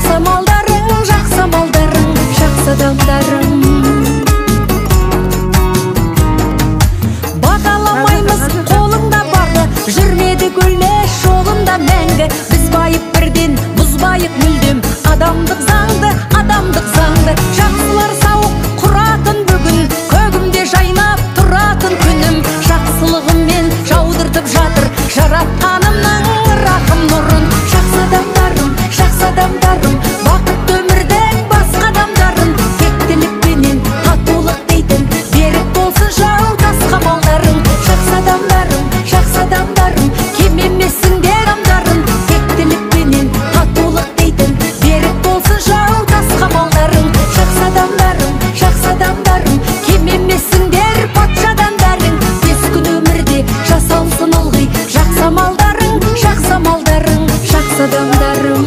Жақсы амалдарың, жақсы амалдарың, жақсы адамдарым. Бағаламаймыз қолыңда барды, жүрмедік өлмес жолында мәңгі. Біз байып бірден, бұзбайық мүлдем адамдық заңды, адамдық заңды. Жақсылар сауық құратын бүгін, көгімде жайнап тұратын күнім. Жақсылығыммен жаудыртып жатыр жаратқанымның рақым нұрын. Жақсы адамдарым, жақсы адамдарым, бақытты өмірдің басқа адамдарын. Тектілікпенен татулық дейтін, берік болсын жау тас қамалдарың. Жақсы адамдарым, жақсы адамдарым, кем емессіңдер адамдарын. Тектілікпенен татулық дейтін, берік болсын жау тас қамалдарың. Жақсы адамдарым, жақсы адамдарым, кем емессіңдер патшадан бәрің. Бес күн өмірде жасалсын ылғи жақсы амалдарың, жақсы амалдарың, жақсы адамдарым.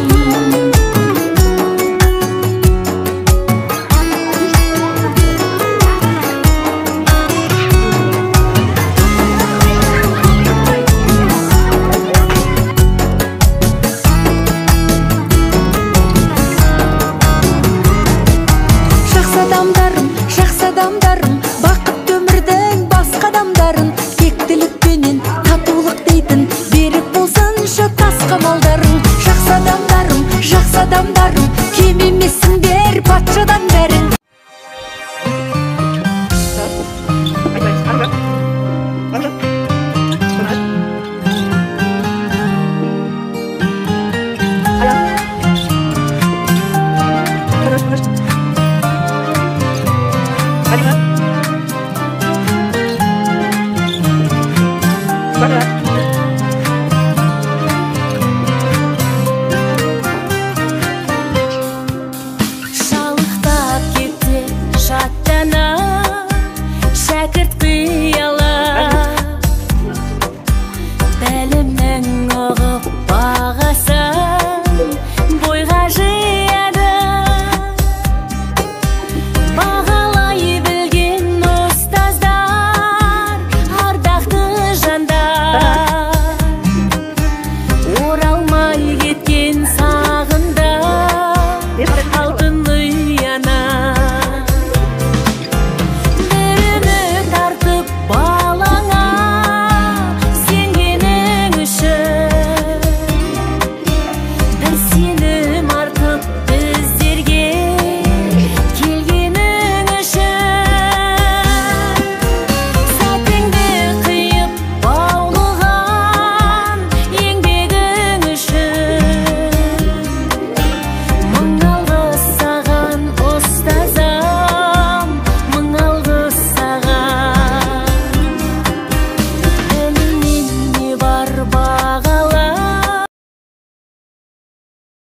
Жақсы адамдарым, жақсы адамдарым, бақытты өмірдің басқа адамдарын. Тектілікпенен татулық дейтін, берік болсыншы тас қамалдарың. Жақсы адамдарым, жақсы адамдарым, кем емессіңдер патшадан.